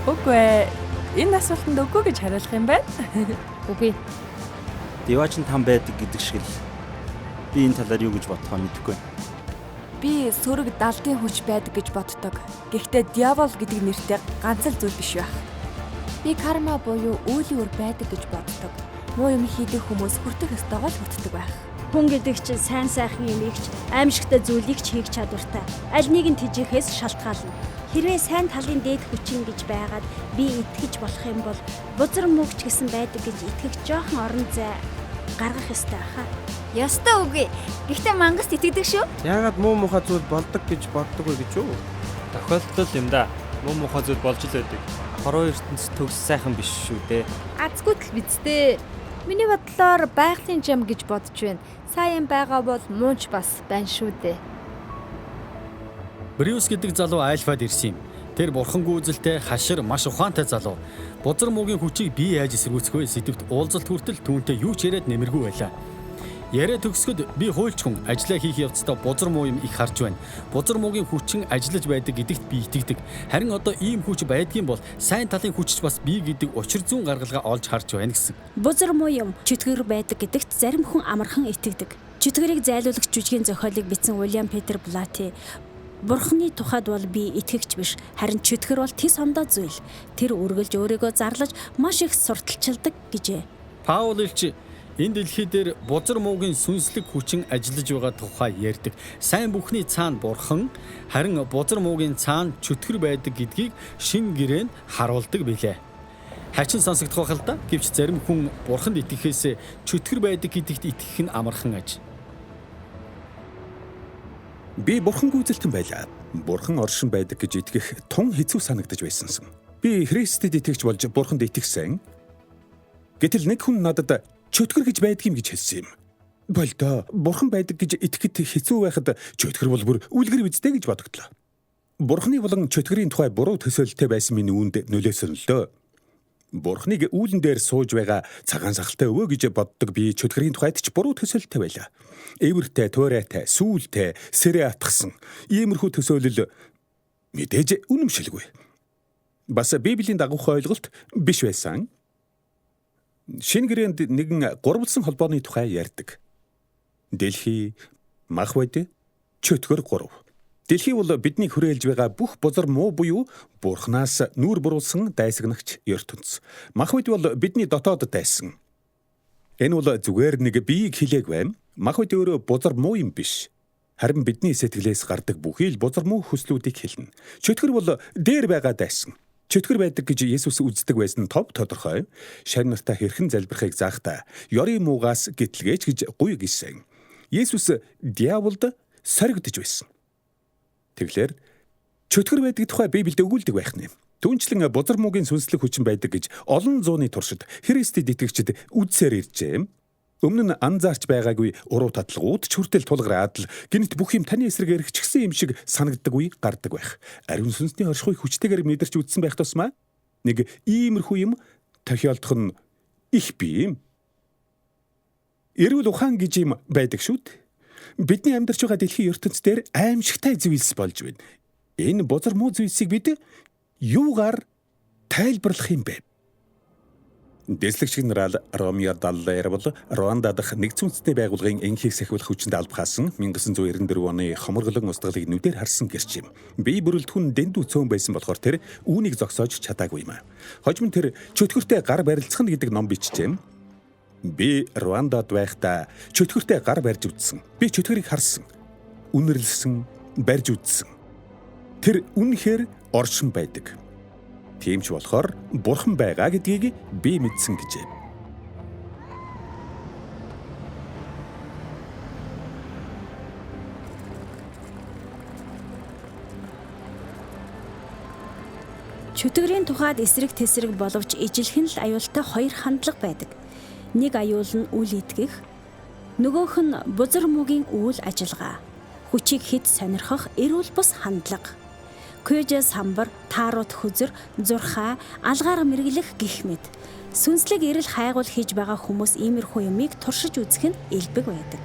Үгүй ээ. Энэ асуултанд үгүй гэж хариулах юм байна. Үгүй. Диваач нь там байдаг гэдэг шиг л би энэ талаар юу гэж бодохоо мэдэхгүй байна. Би сөрөг далдын хүч байдаг гэж боддог. Гэхдээ диавол гэдэг нэртэй ганц л зүйл биш байх. Би карма буюу үйлийн үр байдаг гэж боддог. Муу юм хийдэг хүмүүс хүртэх ёстойгоо л хүртдэг байх. Хүн гэдэг чинь сайн сайхан юмыг ч аимшигтай зүйлийг ч хийх чадвартай. Аль нэг нь тэжээхээс шалтгаална. Хэрвээ сайн талын дээд хүчин гэж байгаад би итгэж болох юм бол бузар мөгч гэсэн байдаг гэж итгэх жоохон орон зай гаргах ёстой хаа. Ёстой үгүй. Гэхдээ мангаст итгэдэг шүү. Яагаад муу мухай зүйл болдог гэж боддог вэ гэж юу? Тохиолдол юм да. Муу мухай зүйл болж л байдаг. Хорвоо ертөнц төгс сайхан биш шүү дээ. Азгүй л биз дээ. Миний бодлоор байгалийн жам гэж бодож байна. Сайн юм байгаа бол муу ч бас байна шүү дээ. Брюс гэдэг залуу Альфад ирсэн юм. Тэр бурхан гүйцэлтэй хашир маш ухаантай залуу. Бузар муугийн хүчийг би яаж эсэргүүцэх вэ сэдвт уулзалт хүртэл түүнтэй юу ч яриад нэмэргүй байлаа. Яриа төгсгöd би хуульч хүн ажлаа хийх явцдаа бузар муу юм их харж байна. Бузар муугийн хүчин ажиллаж байдаг гэдэгт би итгэдэг. Харин одоо ийм хүч байдгийн бол сайн талын хүч ч бас бий гэдэг учир зүүн гаргалгаа олж харж байна гэсэн. Бузар муу юм чөтгөр байдаг гэдэгт зарим хүн амархан итгэдэг. Чөтгөрийг зайлуулагч жүжигийн зохиолыг бичсэн Уильям Питер Блати Бурхны тухайд бол би итгэгч биш. Харин чөтгөр бол тэс ондоо зүйл. Тэр үргэлж өөрийгөө зарлаж маш их сурталчилдаг гэжээ. Паул элч энэ дэлхий дээр бузар муугийн сүнслэг хүчин ажиллаж байгаа тухай ярьдаг. Сайн бүхний цаана бурхан, харин бузар муугийн цаана чөтгөр байдаг гэдгийг шин гэрээнд харуулдаг билээ. Хачин сонсогдох байх л да. Гэвч зарим хүн бурханд итгэхээс чөтгөр байдаг гэдэгт итгэх нь амархан аж. Би бурхан гүйцэлтэн байлаа. Бурхан оршин байдаг гэж итгэх тун хэцүү санагдаж байсансан. Би Христэд итгэгч болж бурханд итгэсэн. Гэтэл нэг хүн надад чөтгөр гэж байдаг юм гэж хэлсэн юм. Болдоо бурхан байдаг гэж итгэхэд хэцүү байхад чөтгөр бол бүр үлгэр биз дээ гэж бодогдлоо. Бурханы болон чөтгөрийн тухай буруу төсөөлөлтэй байсан миний үүнд нөлөөсөн л дөө. Бурханыг үүлэн дээр сууж байгаа цагаан сахалтай өвөө гэж боддог би чөтгөрийн тухайд ч буруу төсөөлөлтэй байлаа. Эвэртэй, туурайтай, сүүлтэй, сэрээ атгсан иймэрхүү төсөөлөл мэдээж үнэмшилгүй. Бас Библийн дагуух ойлголт биш байсан. Шинэ гэрээнд нэгэн гурвалсан холбооны тухай ярьдаг. Дэлхий, мах бод, чөтгөр гурав. Дэлхий бол биднийг хүрээлж байгаа бүх бузар муу буюу бурхнаас нүүр буруулсан дайсагнагч ертөнц. Мах бод бол бидний дотоод дайсан. Энэ бол зүгээр нэг биеийг хилээг байна. Мах бод өөрөө бузар муу юм биш. Харин бидний сэтгэлээс гардаг бүхий л бузар муу хүслүүдийг хэлнэ. Чөтгөр бол дээр байгаа дайсан. Чөтгөр байдаг гэж Есүс үздэг байсан тов тодорхой. Шавь нартаа хэрхэн залбирахыг заахтаа ёрийн муугаас гэтлгээч гэж гуй гисэн. Есүс диаволд соригдож байсан. Тэгэхээр чөтгөр байдаг тухай Библиэд өгүүлдэг байх нь. Түүнчлэн бузар муугийн сүнслэг хүчин байдаг гэж олон зууны туршид Христэд итгэгчид үзсээр иржээ. Өмнө нь анзаарч байгаагүй уруу татлагууд ч хүртэл тулгараад л гинт бүх юм таны эсрэг эргэчихсэн юм шиг санагддаг үе гардаг байх. Ариун сүнсний оршихуй хүчтэйгээр мэдэрч үзсэн байх тусмаа нэг иймэрхүү юм тохиолдох нь их бий юм. Эрүүл ухаан гэж юм байдаг шүү дээ. Бидний амьдарч байгаа дэлхийн ертөнц дээр аимшигтай зүйлс болж байна. Энэ бузар муу зүйлсийг бид юугаар тайлбарлах юм бэ? Дэслэгч генерал Ромео Даллер бол Руанда дахь нэгдсэн үндэсний байгууллагын энхийг сахиулах хүчинд алба хаасан 1994 оны хоморглон устгалыг нүдээр харсан гэрч юм. Бие бүрэлдэхүүн дэндүү цөөн байсан болохоор тэр үүнийг зогсоож чадаагүй юм. Хожим нь тэр чөтгөртэй гар барилцах нь гэдэг ном бичжээ. Би Руандад байхдаа чөтгөртэй гар барьж үзсэн. Би чөтгөрийг харсан. Үнэрлсэн, барьж үзсэн. Тэр үнэхээр оршин байдаг. Тийм ч болохоор бурхан байгаа гэдгийг би мэдсэн гэжээ. Чөтгөрийн тухайд эсрэг тесрэг боловч ижилхэн л аюултай хоёр хандлага байдаг. Нэг аюул нь үл итгэх, нөгөөх нь бузар муугийн үйл ажиллагаа. Хүчийг хэд сонирхох эрүүл бус хандлага. Күйжэ самбар, таарууд хөзөр, зурхаа, алгаар мэргэлэх гих мэт. Сүнслэг эрэл хайгуул хийж байгаа хүмүүс иймэрхүү юмыг туршиж үзэх нь элбэг байдаг.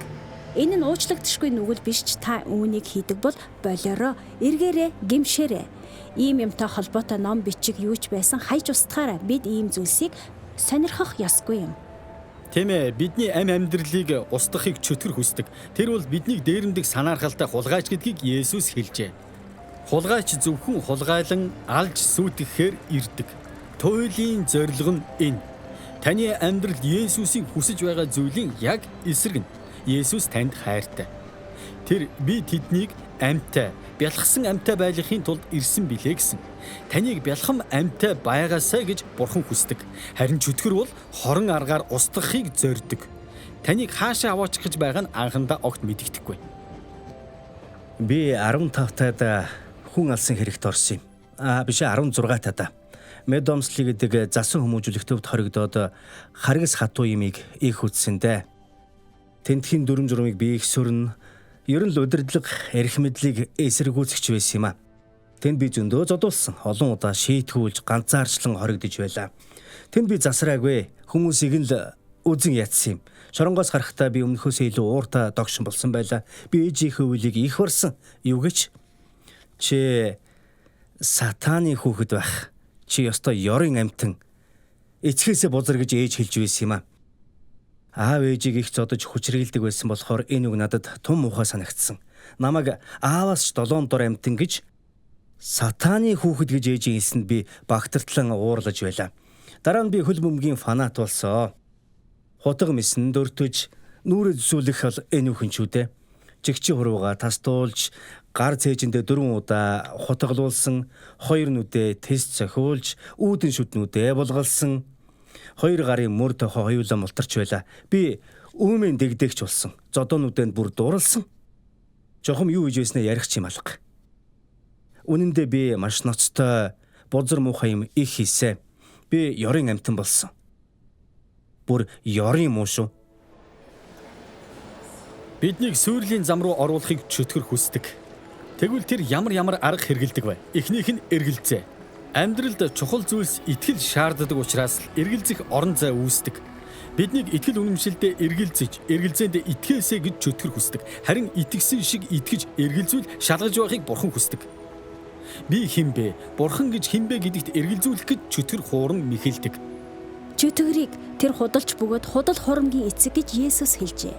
Энэ нь уучлагдшгүй нүгэл биш ч та үүнийг хийдэг бол болоороо, эргээрээ, гимшээрээ. Ийм юмтай холбоотой ном бичиг юу ч байсан хайж устгаарай. Бид ийм зүйлсийг сонирхох ёсгүй юм. Тийм ээ, бидний ам амьдралыг устгахыг чөтгөр хүсдэг. Тэр бол биднийг дээрэмдэх санаархалтай хулгайч гэдгийг Есүс хэлжээ. Хулгайч зөвхөн хулгайлан алж сүйтгэхээр ирдэг. Туйлын зорилго нь энэ. Таны амьдрал Есүсийг хүсэж байгаа зүйлийн яг эсрэг нь. Есүс танд хайртай. Тэр би тэднийг амьтай, бялхсан амьтай байлгахын тулд ирсэн билээ гэсэн. Таныг бялхам амьтай байгаасай гэж Бурхан хүсдэг. Харин чөтгөр бол хорон аргаар устгахыг зорддог. Таныг хаашаа аваачих гэж байгаа нь анхандаа огт мэдэгдэхгүй. Би 15 таад хүн алсан хэрэгт орсон юм. Аа биш 16 таад. Медомсли гэдэг засан хүмүүжүүлэх төвд хоригдоод харгас хатуу имийг их үтсэн дээ. Тентхийн дүрм журмыг би их сөрнө. Ер нь л удирдлага эрх мэдлийг эсэргүүцэгч байсан юм а. Тэнд би зөндөө зодуулсан. Олон удаа шийтгүүлж ганцаарчлан хоригдож байлаа. Тэнд би засраагүй. Хүмүүсийг нь л үзен ятсан юм. Шоронгоос гарахдаа би өмнөхөөсөө илүү ууртай догшин болсон байлаа. Би ээжийнхээ үйлийг их барсан. Юу гэж? Чи сатаны хүүхэд байх. Чи ёстой ёрын амтан. Эцгээсээ бузар гэж ээж хэлж байсан юм а. Аав ээжийг их зодож хүчрэлдэг байсан болохоор энэ үг надад тум муухай санагдсан. Намайг ааваас ч 7 дор амтан гэж сатаны хүүхэд гэж ээжийн хэлсэнд би багтартлан уурлаж байлаа. Дараа нь би хөл бөмбөгийн фанат болсон. Хутга мэсэн дөртөж нүрээ зүсүүлэх бол энэ үхэн ч үдэ. Жигчи хурууга тастуулж гар цээжиндээ 4 удаа хутгалуулсан, 2 нүдээ тест цохиулж, үүдэн шүднүүдээ булгалсан. 2 гарын мөр тохоо хоёулаа мултарч байлаа. Би үүмэн дэгдэгч болсон. Зодоонүүдэнд бүр дурлсан. Жохом юу хийж байснаа ярих ч юм алга. Үнэн дээр би маш ноцтой, бузар муухай юм их хийсэ. Би ёрын амтан болсон. Бүр ёрын муу шүү. Биднийг сүрлийн зам руу оруулахыг чөтгөр хүсдэг. Тэгвэл тэр ямар ямар арга хэрэгэлдэг вэ? Эхнийх нь эргэлзээ. Амьдралд чухал зүйлс итгэл шаарддаг учраас л эргэлзэх орон зай үүсдэг. Биднийг итгэл үнэмшилдээ эргэлзэж, эргэлзээндээ итгээсэй гэж чөтгөр хүсдэг. Харин итгэсэн шиг итгэж, эргэлзүүл шалгаж байхыг Бурхан хүсдэг. Би хэн бэ? Бурхан гэж хэн бэ гэдэгт эргэлзүүлэх гэж чөтгөр хууран мэхэлдэг. Чөтгөрийг тэр худалч бөгөөд худал хурамгийн эцэг гэж Есүс хэлжээ.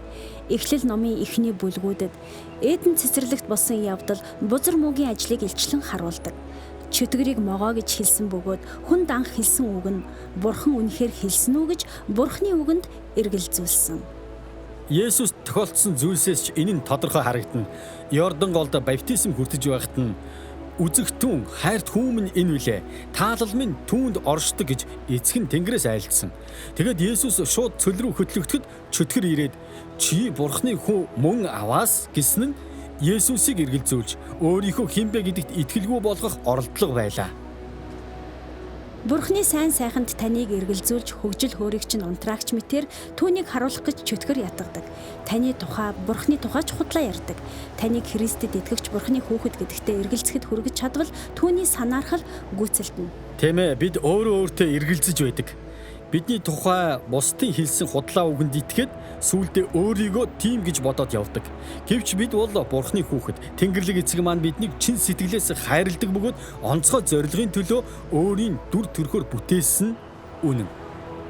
Эхлэл номын эхний бүлгүүдэд Эден цэцэрлэгт болсон явдал бузар муугийн ажлыг илчлэн харуулдаг. Чөтгөрийг могоо гэж хэлсэн бөгөөд хүнд анх хэлсэн үг нь Бурхан үнэхээр хэлсэн үү гэж Бурханы үгэнд эргэлзүүлсэн. Есүс тохиолдсон зүйлсээс ч энэ нь тодорхой харагдана. Йордан голд баптизм хүртэж байхад нь үзэгтэн хайрт хүмүүн энэ үлээ. Таалал минь түүнд оршдог гэж эцэг нь Тэнгэрээс айлдсан. Тэгээд Есүс шууд цөл рүү хөтлөгдөхөд чөтгөр ирээд чи Бурханы хүн мөн аваас гэсэн нь Есүсийг эргэлзүүлж өөрийнхөө хэн бэ гэдэгт итгэлгүй болгох оролдлого байлаа. Бурхны сайн сайханд таныг эргэлзүүлж хөгжил хөөрийг чинь унтраагч мэтэр түүнийг харуулах гэж чөтгөр ятгадаг. Таны тухай Бурхны тухай ч худлаа ярьдаг. Таныг Христэд итгэгч Бурхны хүүхэд гэдэгтээ эргэлзэхэд хүргэж чадвал түүний санаархал гүйцэлдэнэ. Тийм ээ, бид өөрөө өөртөө эргэлзэж байдаг. Бидний тухай бусдын хэлсэн худлаа үгэнд итгээд сүүлдээ өөрийгөө тийм гэж бодоод явдаг. Гэвч бид бол Бурхны хүүхэд. Тэнгэрлэг эцэг маань биднийг чин сэтгэлээс хайрладаг бөгөөд онцгой зорилгын төлөө өөрийн дүр төрхөөр бүтээсэн үнэн.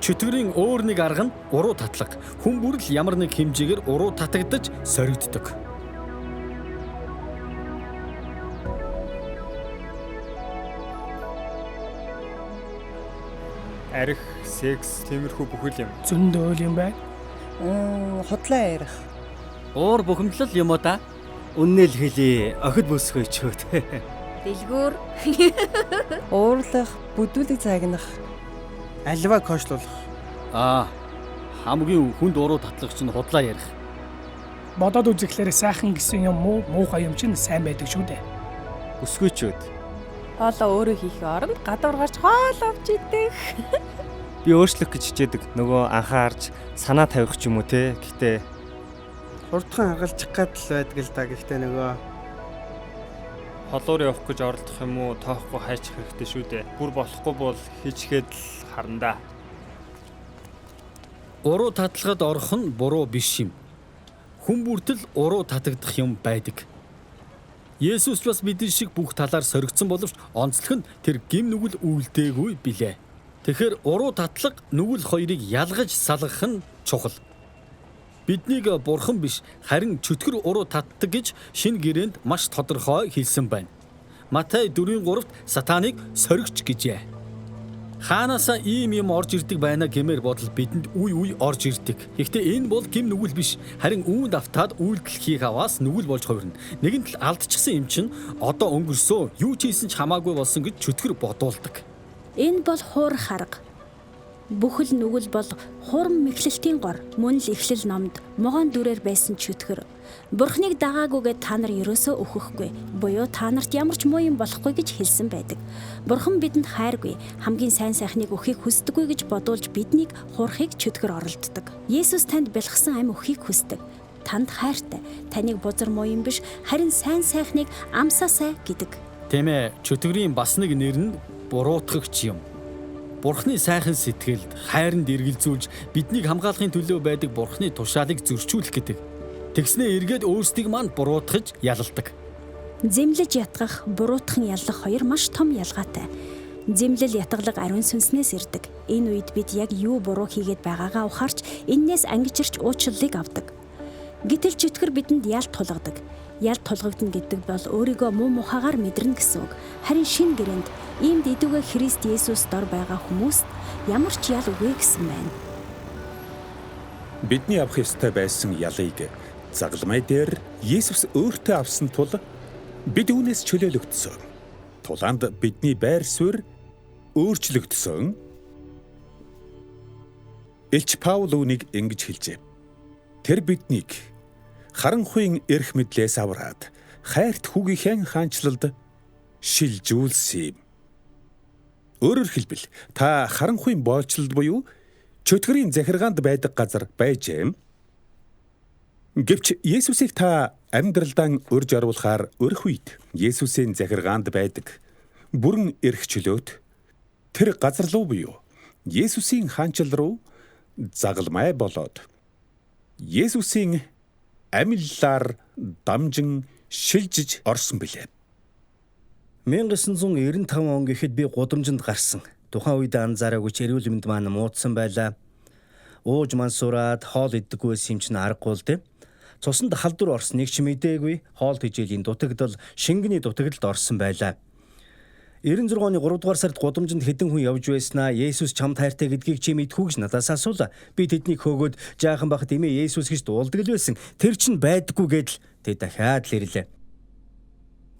Чөтгөрийн өөр нэг арга нь уруу татлага. Хүн бүр л ямар нэг хэмжээгээр уруу татагдаж соригддог. Арх, секс, тиймэрхүү бүхэл юм. Зөндөө юм байна. Худлаа ярих. Уур бухимдлал юм уу да? Үннээ л хэлье. Охид бөсгөөч үү. Дэлгүүр. Уурлах, бүдүүлэг загнах. Альва кошлуулах. Аа, хамгийн хүнд уруу татлах чинь худлаа ярих. Бодоод үзэхлээр сайхан гэсэн юм уу, муухай юм чинь сайн байдаг шүү дээ. Өсгөөчөөд. Хоолоо өөрөө хийх оронд гадуур гарч хоол авч идэх. Би өөрчлөх гэж хичээдэг. Нөгөө анхаарч санаа тавих ч юм уу те. Гэхдээ хурдхан харгалчих гад л байдаг л да. Гэхдээ нөгөө холуур явах гэж оролдох юм уу, тоохгүй хайчих хэрэгтэй шүү дээ. Бүр болохгүй бол хийчгээд л харна да. Уруу татлагад орох нь буруу биш юм. Хүн бүртэл уруу татагдах юм байдаг. Есүс бас бидний шиг бүх талаар соригдсон боловч онцлог нь тэр гим нүгэл үйлдээгүй билээ. Тэгэхээр уруу татлага нүгэл хоёрыг ялгаж салгах нь чухал. Биднийг бурхан биш харин чөтгөр уруу татдаг гэж шинэ гэрээнд маш тодорхой хэлсэн байна. Матай 4:3-т сатаныг соригч гэжээ. Хаанаасаа ийм юм орж ирдэг байна гэмээр бодол бидэнд үе үе орж ирдэг. Гэхдээ энэ бол гим нүгэл биш. Харин үүнд автаад үйлдэл хийх аваас нүгэл болж хувирна. Нэгэнт л алдчихсан юм чинь одоо өнгөрсөө, юу ч хийсэн ч хамаагүй болсон гэж чөтгөр бодуулдаг. Энэ бол хуурах арга. Бүхэл нүгэл бол хурам мэхлэлтийн гор, мөн л эхлэл номд могоон дүрээр байсан чөтгөр. Бурхныг дагаагүйгээд та нар ерөөсөө өөхөхгүй. Буюу та нарт ямар ч муу юм болохгүй гэж хэлсэн байдаг. Бурхан бидэнд хайргүй, хамгийн сайн сайхныг өгөхийг хүсдэггүй гэж бодуулж биднийг хуурахыг чөтгөр оролддог. Есүс танд бэлгсэн ам өгөхийг хүсдэг. Танд хайртай, таныг бузар муу юм биш, харин сайн сайхныг амсаасай гэдэг. Тийм ээ, чөтгөрийн бас нэг нэр нь буруутгагч юм. Бурхны сайхан сэтгэлд хайранд эргэлзүүлж биднийг хамгаалахын төлөө байдаг Бурхны тушаалыг зөрчүүлэх гэдэг. Тэгснээ эргээд өөрсдийг маань буруутгаж ялалдаг. Зэмлэж ятгах, буруутхан яллах хоёр маш том ялгаатай. Зэмлэл ятгалаг ариун сүнснээс ирдэг. Энэ үед бид яг юу буруу хийгээд байгаагаа ухаарч эннээс ангижирч уучлалыг авдаг. Гэтэл чөтгөр бидэнд ял тулгадаг. Ял тулгагдана гэдэг бол өөрийгөө муу мухагаар мэдэрнэ гэсэн үг. Харин шинэ гэрээнд иймд идүгэ Христ Есүс дор байгаа хүмүүст ямар ч ял үгүй гэсэн байна. Бидний авах ёстой байсан ялыг загалмай дээр Есүс өөртөө авсан тул бид үүнээс чөлөөлөгдсөн. Тулаанд бидний байр суурь өөрчлөгдсөн. Элч Паул үүнийг ингэж хэлжээ. Тэр биднийг харанхуйн эрх мэдлээс авраад хайрт хүүгийнхээ хаанчлалд шилжүүлсэн юм. Өөрөөр хэлбэл та харанхуйн боолчлолд буюу чөтгөрийн захиргаанд байдаг газар байжээ. Гэвч Есүсийг та амьдралдаа урьж оруулахаар өрх үед Есүсийн захиргаанд байдаг бүрэн эрх чөлөөт тэр газар руу буюу Есүсийн хаанчил руу загалмай болоод Есүсийн амиллаар дамжин шилжиж орсон билээ. 1995 он гэхэд би гудамжинд гарсан. Тухайн үед анзаараагүй ч эрүүл мэнд маань муудсан байлаа. Ууж мансуураад хоол иддэггүй байсан юм чинь аргагүй л дээ. Цуснд халдвар орсныг ч мдээгүй. Хоол тэжээлийн дутагдал, шингэний дутагдалд орсон байлаа. 96 оны 3 дугаар сард гудамжинд хэдэн хүн явж байснаа Есүс чамд хайртай гэдгийг чи мэдхүү гэж надаас асуулаа. Би тэднийг хөөгөөд жаахан бахад эмээ Есүс гэж дуулдаг л байсан. Тэр чинь байдаггүй гэдэл тэд дахиад л ирлээ.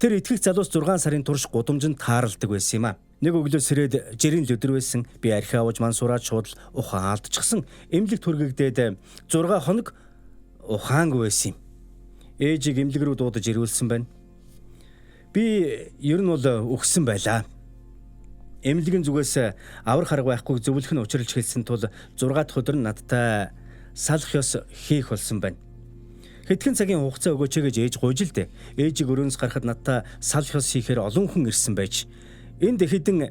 Тэр итгэх залуус 6 сарын турш гудамжинд тааралдаг байсан юм а. Нэг өглөө сэрээд жирийн л өдөр байсан. Би архи аваж мансуураад шууд л ухаан алдчихсан. Эмнэлэгт хүргэгдээд 6 хоног ухаангүй байсан юм. Ээжийг эмнэлэг рүү дуудаж ирүүлсэн байна. Би ер нь бол өгсөн байлаа. Эмнэлгийн зүгээс аврах арга байхгүйг зөвлөх нь учирлж хэлсэн тул 6 дахь өдөр нь надтай салах ёс хийх болсон байна. Хэдхэн цагийн хугацаа өгөөч гэж ээж гуйж л дээ. Ээжийг өрөөнөөс гарахад надтай салах ёс хийхээр олон хүн ирсэн байж. Энд хэдэн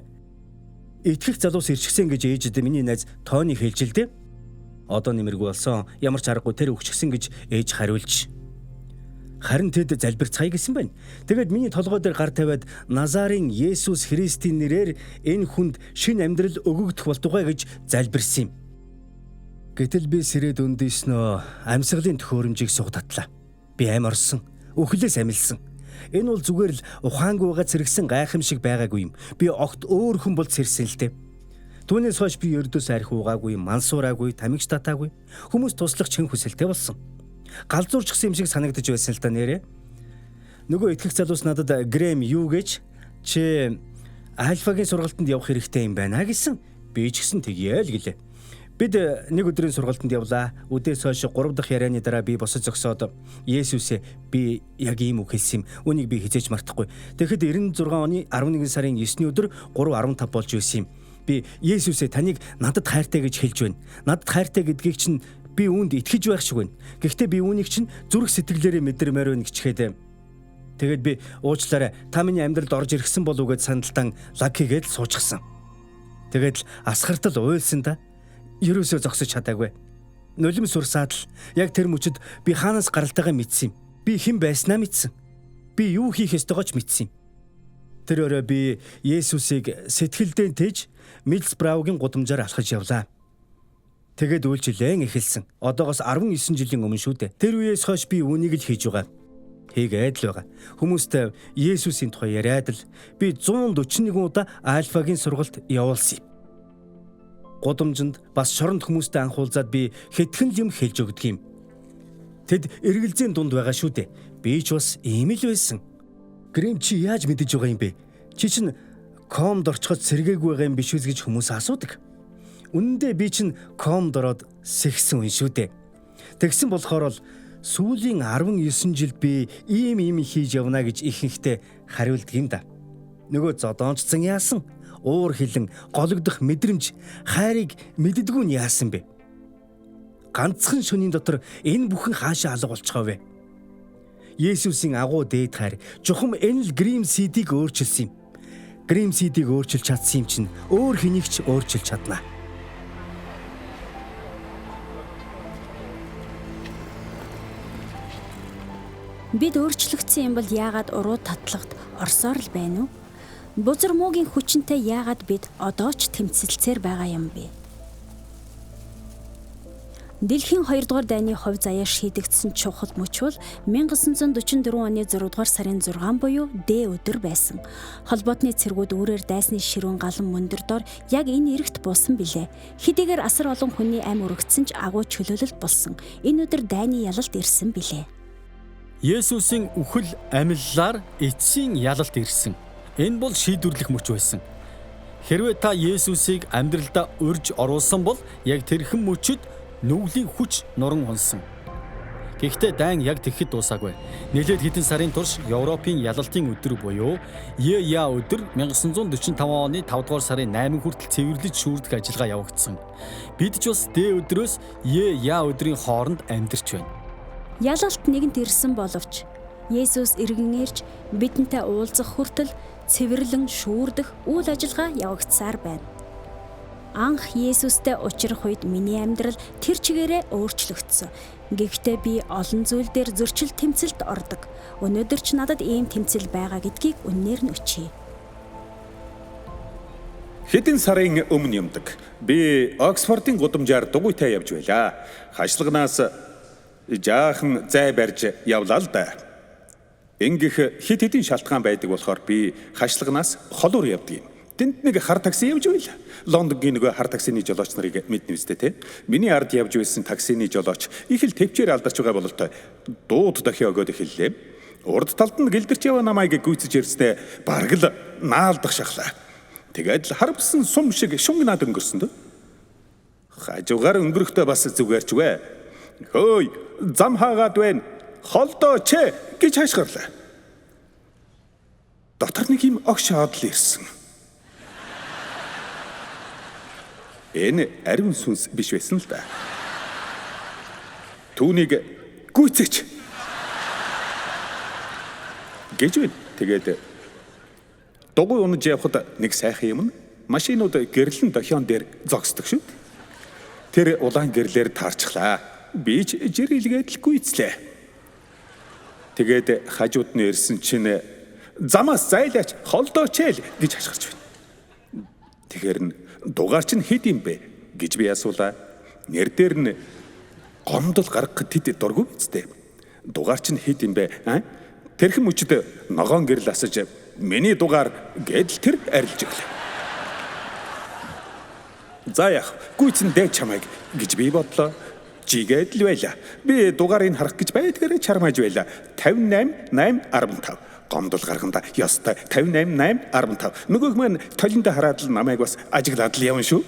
итгэх залуус ирчихсэн гэж ээжид миний найз Тони хэлж л дээ. Одоо нэмэргүй болсон. Ямар ч аргагүй тэр өгчихсэн гэж ээж хариулж. Харин тэд залбирцгаая гэсэн байна. Тэгээд миний толгой дээр гар тавиад Назарын Есүс Христийн нэрээр энэ хүнд шинэ амьдрал өгөгдөх болтугай гэж залбирсан юм. Гэтэл би сэрээд өндөснөө амьсгалын төхөөрөмжийг суг татлаа. Би аим орсон. Үхлээс амилсан. Энэ бол зүгээр л ухаангүйгээ цэргсэн гайхамшиг байгаагүй юм. Би огт өөр хүн бол сэрсэн л дээ. Түүнээс хойш би ердөөс архи уугаагүй, мансуураагүй, тамхи татаагүй. Хүмүүс туслах чин хүсэлтэй болсон. Галзуурчсан юм шиг санагдаж байсан л да нэрээ. Нөгөө итгэх залуус надад Грэм юу гэж чи альфагийн сургалтанд явах хэрэгтэй юм байна гэсэн. Би ч гэсэн тэгье л гэлээ. Бид нэг өдрийн сургалтанд явлаа. Үдээс хойш 3 дахь ярианы дараа би босож зогсоод Есүсээ би яг ийм үг хэлсэн юм. Үүнийг би хизээч мартахгүй. Тэгэхэд 96 оны 11 сарын 9-ний өдөр 3:15 болж байсан юм. Би Есүсээ таныг надад хайртай гэж хэлж байна. Надад хайртай гэдгийг чинь би үүнд итгэж байх шиг байна. Гэхдээ би үүнийг чинь зүрх сэтгэлээрээ мэдэрмээр байна гэчихэд тэгээд би уучлаарай та миний амьдралд орж ирсэн болов уу гэд сандалтан лаг хийгээд л суучихсан. Тэгээд л асгартал уйлсан да. Ерөөсөө зогсож чадаагүй. Нулимс урсаад л яг тэр мөчөд би хаанаас гаралтайгаа мэдсэн юм. Би хэн байснаа мэдсэн. Би юу хийх ёстойгоо ч мэдсэн юм. Тэр өрөө би Есүсийг сэтгэлдээ тэж Миддлсбраугийн гудамжаар алхаж явлаа. Тэгээд үйлчлэн эхэлсэн. Одоогоос 19 жилийн өмнө шүү дээ. Тэр үеэс хойш би үүнийг л хийж байгаа. Хийгээд л байгаа. Хүмүүст Есүсийн тухай яриад л би 141 удаа Альфагийн сургалт явуулсан юм. Гудамжинд бас шоронд хүмүүстэй анх уулзаад би хэдхэн л юм хэлж өгдөг юм. Тэд эргэлзээний дунд байгаа шүү дээ. Би ч бас ийм л байсан. Грэм чи яаж мэдэж байгаа юм бэ? Чи чинь комд орчиход сэргээгүй байгаа юм биш үз гэж хүмүүс асуудаг. Үнэндээ би чинь комд ороод сэгсэн хүн шүү дээ. Тэгсэн болохоор л сүүлийн 19 жилд би ийм ийм хийж явна гэж ихэнхдээ хариулдаг юм да. Нөгөө зодоончсон яасан? Уур хилэн, гологдох мэдрэмж, хайрыг мэддэггүй нь яасан бэ? Ганцхан шөнийн дотор энэ бүхэн хаашаа алга болчихоо вэ? Есүсийн агуу дээд хайр чухам энэ л Грим Сидийг өөрчилсөн юм. Грим Сидийг өөрчилж чадсан юм чинь өөр хэнийг ч өөрчилж чадна. Бид өөрчлөгдсөн юм бол яагаад уруу татлагт орсоор л байна уу? Бузар муугийн хүчинтэй яагаад бид одоо ч тэмцэлцээр байгаа юм бэ? Дэлхийн 2 дугаар дайны хувь заяа шийдэгдсэн чухал мөч бол 1944 оны 6 дугаар сарын 6 буюу Д өдөр байсан. Холбоотны цэргүүд үүрээр дайсны ширүүн галан мөндөр дор яг энэ эрэгт буусан билээ. Хэдийгээр асар олон хүний ам өргөцсөн ч агуу чөлөөлөлт болсон. Энэ өдөр дайны ялалт ирсэн билээ. Есүсийн үхэл амьллаар эцсийн ялалт ирсэн. Энэ бол шийдвэрлэх мөч байсан. Хэрвээ та Есүсийг амьдралдаа урьж оруулсан бол яг тэрхэн мөчөд нүглийн хүч нуран унсан. Гэхдээ дайн яг тэгэхэд дуусаагүй. Нэлээд хэдэн сарын турш Европын ялалтын өдөр буюу Е-Я өдөр 1945 оны 5 дугаар сарын 8 хүртэл цэвэрлэж шүүрдэх ажиллагаа явагдсан. Бид ч бас Д өдрөөс Е-Я өдрийн хооронд амьдарч байна. Ялалт нэгэнт ирсэн боловч Есүс эргэн ирж бидэнтэй уулзах хүртэл цэвэрлэн шүүрдэх үйл ажиллагаа явагдсаар байна. Анх Есүстэй учрах үед миний амьдрал тэр чигээрээ өөрчлөгдсөн. Гэхдээ би олон зүйл дээр зөрчил тэмцэлд ордог. Өнөөдөр ч надад ийм тэмцэл байгаа гэдгийг үннээр нь өчье. Хэдэн сарын өмнө юмдаг. Би Оксфордын гудамжаар дугуйтай явж байлаа. Хашлагнаас жаахан зай барьж явлаа л да. Ингэх хэд хэдэн шалтгаан байдаг болохоор би хашлагнаас холуур явдаг юм. Тэнд нэг хар такси явж байла. Лондонгийн нөгөө хар таксины жолооч нарыг мэднэ үстэй те. Миний ард явж байсан таксины жолооч их л төвчээр алдарч байгаа бололтой дууд дохио өгөөд эхэллээ. Урд талд нь гэлдэрч яваа намайг гүйцэж ирснээ бараг л наалдах шахлаа. Тэгээд л харвсан сум шиг шунгнаад өнгөрсөн дөө. Хажуугаар өнгөрөхдөө бас зүгээрч вэ. Хөөй, зам хаагаад байна. Холдоо ч гэж хашгирлаа. Дотор нэг юм огш одол ирсэн. Энэ ариун сүнс биш байсан л да. Түүнийг гүйцээч гэж байна. Тэгээд дугуй унаж явхад нэг сайхан юм нь машинууд гэрлэн дохион дээр зогсдог шүү дээ. Тэр улаан гэрлээр таарчглаа. Би ч жирэлгээд л гүйцлээ. Тэгээд хажууд нь ирсэн чинь замаас зайлаач холдооч л гэж хашгирч байна. Тэгэхээр нь дугаар чинь хэд юм бэ гэж би асуулаа. Нэр дээр нь гомдол гаргах тэд дургүй үстэй. Дугаар чинь хэд юм бэ? Аа? Тэрхэн мөчд ногоон гэрэл асаж миний дугаар гэдэл тэр арилж өглөө. За яах гүйцэн дээ чамайг гэж би бодлоо. Жигээд л байла. Би дугаарыг харах гэж байдгаарэ чармааж байла. 58 8 15. Гомдол гарганда ёстой 58 8 15. Нөгөөх маань толиндоо хараад л намайг бас ажиглаад л явна шүү.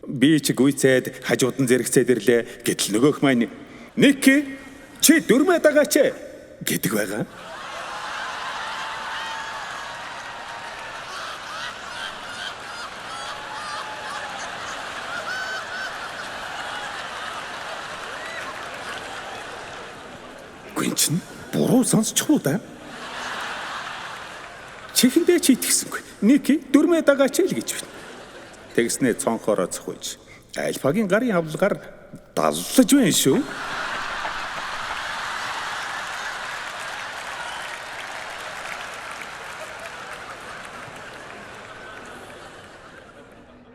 Би ч гүйцээд хажууд нь зэрэгцээд ирлээ. Гэтэл нөгөөх маань Ники чи дөрмөө дагаач гэдэг байгаа. Гүн чинь буруу сонсчих уу да? Чихэндээ чи итгэсэнгүй. Ники дөрмөө дагаач л гэж байна. Тэгснээ цонхороо цохиж альфагийн гарын авлагаар Даллаж байна шүү.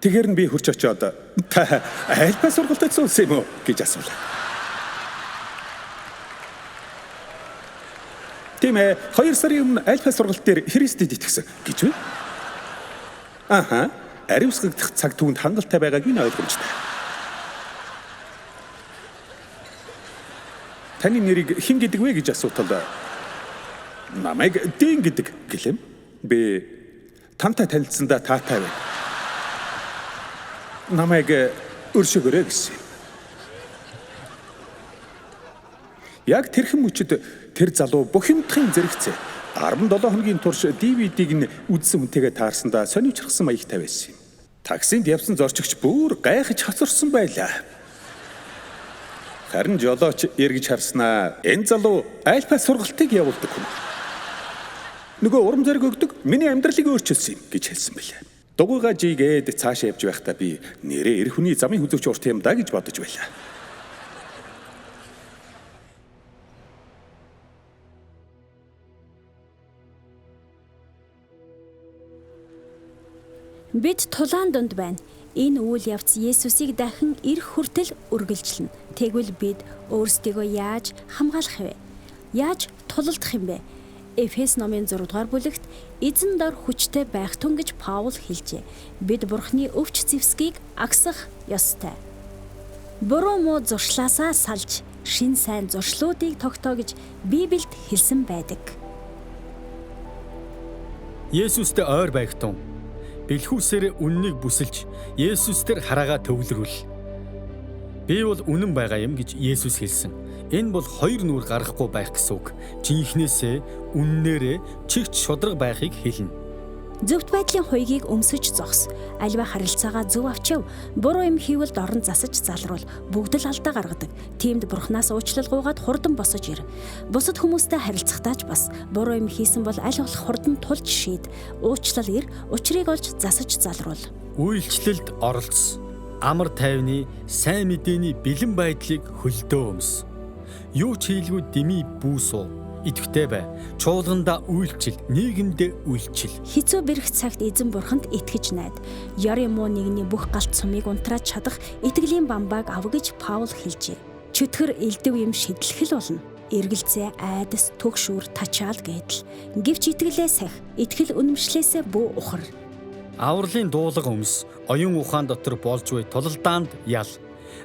Тэгэхээр нь би хурж очиод та альфа сургалтад суусан юм уу гэж асуулаа. Тийм ээ, 2 сарын өмнө альфа сургалт дээр Христэд итгэсэн гэж үү? Аха, ариусгагдах цаг түүнд хангалттай байгааг нь ойлгомжтой. Таны нэрийг хэн гэдэг вэ гэж асуутал намайг Дэн гэдэг гэлэм. Би тантай танилцсандаа таатай байна. Намайг өршөөгөөрэй гэсэн. Яг тэрхэн мөчид тэр залуу бухимдахын зэрэгцээ 17 хоногийн турш DVD-г нь үзсэн хүнтэйгээ таарсандаа сониучрсан маягтай байсан юм. Таксинд явсан зорчигч бүр гайхаж хоцорсон байлаа. Харин жолооч эргэж харснаа энэ залуу альфа сургалтыг явуулдаг хүн. Нөгөө урам зориг өгдөг миний амьдралыг өөрчилсөн юм гэж хэлсэн билээ. Дугуйгаа жигээд цаашаа явж байхдаа би нэрээ эр хүний замын хүзүүч урт юм да гэж бодож байлаа. Бид тулаан дунд байна. Энэ үйл явц Есүсийг дахин ирэх хүртэл үргэлжлэнэ. Тэгвэл бид өөрсдийгөө яаж хамгаалах вэ? Яаж тулалдах юм бэ? Эфес номын 6 дугаар бүлэгт эзэн дор хүчтэй байх тун гэж Паул хэлжээ. Бид Бурхны өвч зэвсгийг агсах ёстой. Буруу муу зуршлаасаа салж шин сайн зуршлуудыг тогтоо гэж Библиэд хэлсэн байдаг. Есүстэй ойр байх тун бэлхүүсээр үннийг бүсэлж Есүс дээр хараагаа төвлөрүүл. Би бол үнэн байгаа юм гэж Есүс хэлсэн. Энэ бол хоёр нүур гаргахгүй байх гэсэн үг. Жинхнээсээ үннээрээ чигт шудраг байхыг хэлнэ. Зөвхт байдлын хуйгийг өмсөж зогс. Аливаа харилцаагаа зөв авчив. Буруу юм хийвэл дорн засаж залруул. Бүгд л алдаа гаргадаг. Тиймд Бурханаас уучлал гуйгаад хурдан босож ир. Бусад хүмүүстэй харилцахдаа ч бас буруу юм хийсэн бол аль болох хурдан тулж шийд. Уучлал ир, учрыг олж засаж залруул. Үйлчлэлд оролц. Амар тайвны, сайн мэдээний бэлэн байдлыг хөлдөө өмс. Юу ч хийлгүй дэмий бүү суу. Идэвхтэй бай. Чуулгандаа үйлчил, нийгэмдээ үйлчил. Хэцүү бэрх цагт эзэн бурханд итгэж найд. Ёрын муу нэгний бүх галт сумыг унтрааж чадах итгэлийн бамбааг ав гэж Паул хэлжээ. Чөтгөр элдв юм шидлэх л болно. Эргэлзээ, айдас, төгшүүр, тачаал гэдэл. Гэвч итгэлээ сах, итгэл үнэмшлээсээ бүү ухар. Авралын дуулага өмс, оюун ухаан дотор болж буй тулалдаанд ял.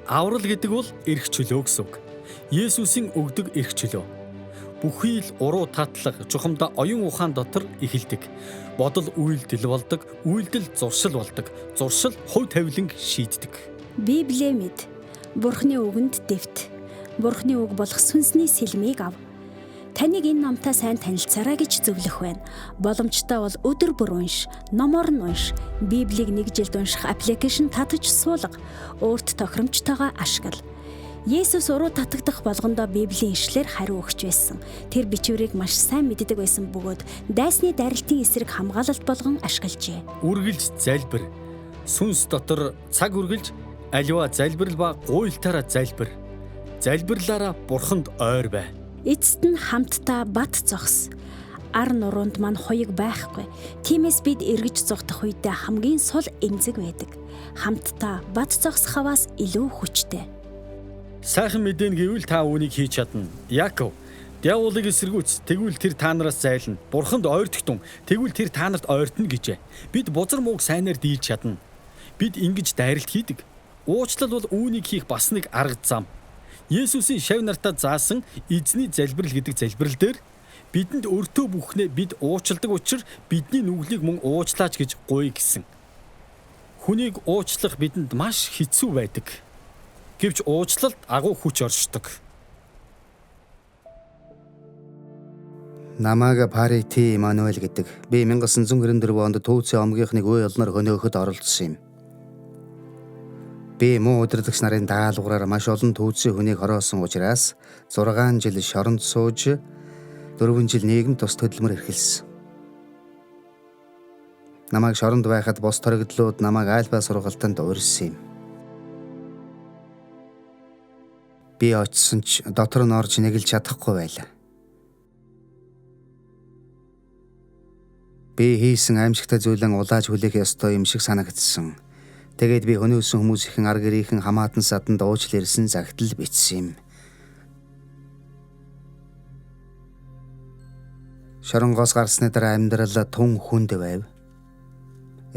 Аврал гэдэг бол эрх чөлөө гэсэн үг. Есүсийн өгдөг эрх чөлөө. Бүхий л уруу татлага чухамдаа оюун ухаан дотор эхэлдэг. Бодол үйлдэл болдог, үйлдэл зуршил болдог. Зуршил хувь тавиланг шийддэг. Библиэ мэд. Бурхны үгэнд дэвт. Бурхны үг болох сүнсний сэлмийг ав. Таныг энэ номтой сайн танилцаарай гэж зөвлөх байна. Боломжтой бол өдөр бүр унш, номоор нь унш. Библийг нэг жилд унших аппликейшн татаж суулга. Өөрт тохиромжтойгоо ашигла. Есүс уруу татагдах болгондоо Библийн ишлэлээр хариу өгч байсан. Тэр бичвэрийг маш сайн мэддэг байсан бөгөөд дайсны дайралтын эсрэг хамгаалалт болгон ашиглажээ. Үргэлж залбир. Сүнс дотор цаг үргэлж аливаа залбирал ба гуйлтаараа залбир. Залбирлаараа Бурханд ойр бай. Эцэст нь хамтдаа бат зогс. Ар нуруунд мань хуйг байхгүй. Тиймээс бид эргэж зугтах үедээ хамгийн сул эмзэг байдаг. Хамтдаа бат зогсох хаваас илүү хүчтэй. Сайхан мэдэн гэвэл та үүнийг хийж чадна. Яков, диаволыг эсэргүүц, тэгвэл тэр та нараас зайлна. Бурханд ойртогтун, тэгвэл тэр та нарт ойртно гэжээ. Бид бузар мууг сайнаар дийлж чадна. Бид ингэж дайралт хийдэг. Уучлал бол үүнийг хийх бас нэг арга зам. Есүсийн шав нартаа заасан эзний залбирал гэдэг залбирал дээр бидэнд өртөө бүхнээ бид уучладаг учраас бидний нүглийг мөн уучлаач гэж гуй гэсэн. Хүнийг уучлах бидэнд маш хэцүү байдаг. Гэвч уучлалд агуу хүч оршдог. Намайг Парити Эммануэль гэдэг. Би 1994 онд Төвцийн омгийнхныг үе олноор хөнөөхөд оролцсон юм. Би муу удирдагч нарын даалгавраар маш олон Төвцийн хүнийг хороосон учраас 6 жил шоронд сууж 4 жил нийгэм тус хөдөлмөр эрхэлсэн. Намайг шоронд байхад бус торогдлууд намайг альфа сургалтанд урьсан юм. Би очисон ч дотор нь орж нэгэлж чадахгүй байлаа. Би хийсэн аимшигтай зүйлэн улааж хүлээх ёстой юм шиг санагдсан. Тэгээд би хөнөөсөн хүмүүсийн ар гэрийнхэн хамаатан саданд уучл ирсэн загтал бичсэн юм. Шоронгоос гарсны дараа амьдрал тун хүнд байв.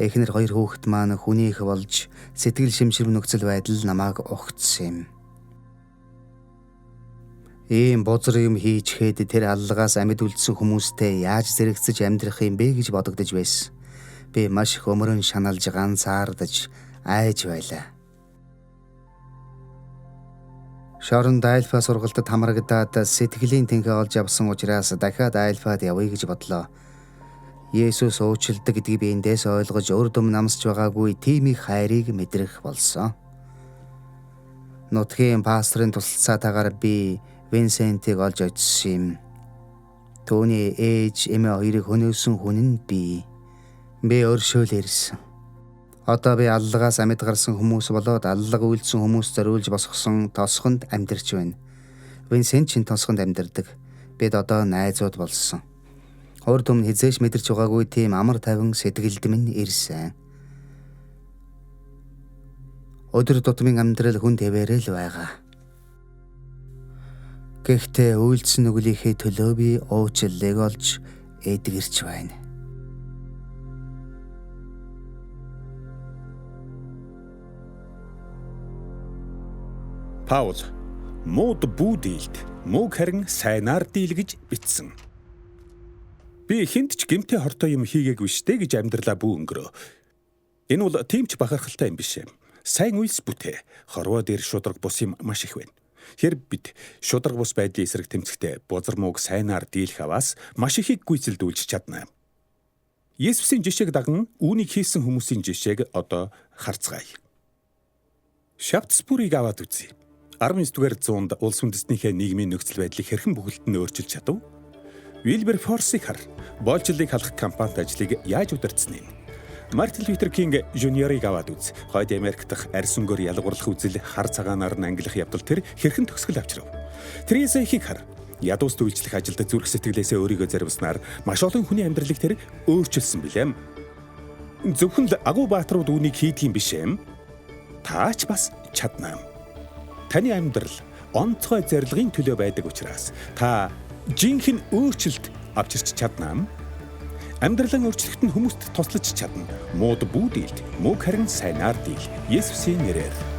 Эхнэр хоёр хүүхэд маань хүнийх болж сэтгэл шимширв нөхцөл байдал намайг угтсан юм. Ийм бузар юм хийчихэд тэр аллагаас амьд үлдсэн хүмүүстэй яаж зэрэгцэж амьдрах юм бэ гэж бодогдож байсан. Би маш их өмөрөн шаналж ганцаардаж айж байлаа. Шоронд альфа сургалтад хамрагдаад сэтгэлийн тэнхээ олж авсан учраас дахиад альфад явъя гэж бодлоо. Есүс уучилдаг гэдгийг би эндээс ойлгож урд өмнө амсч байгаагүй тийм их хайрыг мэдрэх болсон. Нутгийн пасторын тусалцаатайгаар би Винсентийг олж очсон юм. Түүний ээж эмээ хоёрыг хөнөөсөн хүн нь би. Би өршөөл ирсэн. Одоо би аллагаас амьд гарсан хүмүүс болоод аллага үйлдсэн хүмүүс зориулж босгосон тосгонд амьдарч байна. Винсент чинь тосгонд амьдардаг. Бид одоо найзууд болсон. Урд өмнө хизээш мэдэрч байгаагүй тийм амар тайван сэтгэлд минь ирсэн. Өдөр тутмын амьдрал хүн тэвэрэл байгаа. Гэхдээ үйлдсэн нүглийнхээ төлөө би уучлалыг олж эдгэрч байна. Паул мууд бүү дийлд, мууг харин сайнаар дийл гэж бичсэн. Би хүнд ч гэмтэй хортой юм хийгээгүй штэ гэж амьдралаа бүү өнгөрөө. Энэ бол тийм ч бахархалтай юм биш. Сайн үйлс бүтээ. Хорвоо дээр шударга бус юм маш их байна. Хэрв бид шударга бус байдлын эсрэг тэмцэхдээ бузар мууг сайнаар дийлэх аваас маш ихийг гүйцэлдүүлж чадна. Есүсийн жишээг даган үүнийг хийсэн хүмүүсийн жишээг одоо харцгаая. Шафтсбурийг аваад үзье. 19-р зуунд улс үндэстнийхээ нийгмийн нөхцөл байдлыг хэрхэн бүхэлд нь өөрчилж чадав? Вилбер Форсыг хар. Боолчлолыг халах компанид ажлыг яаж удирдсаныг. Мартин Лютер Кинг Жуниорыг аваад үз. Хойд Америк дахь арьс өнгөөр ялгуурлах үзэл хар цагаанаар нь ангилах явдал тэр хэрхэн төгсгөл авчрав. Тереза ихийг хар. Ядуус үйлчлэх ажилд зүрх сэтгэлээсээ өөрийгөө зориулснаар маш олон хүний амьдралыг тэр өөрчилсөн билээ. Зөвхөн л агуу бааtruуд үүнийг хийдэг юм биш эм. Таач бас чадна. Таны амьдрал онцгой зорилгын төлөө байдаг учраас та жинхэнэ өөрчлөлт авчирч чадна. Амьдралын өөрчлөлт нь хүмүүст туслаж чадна. Мууд бүү дийлд, мууг харин сайнаар дийл. Есүсийн нэрээр.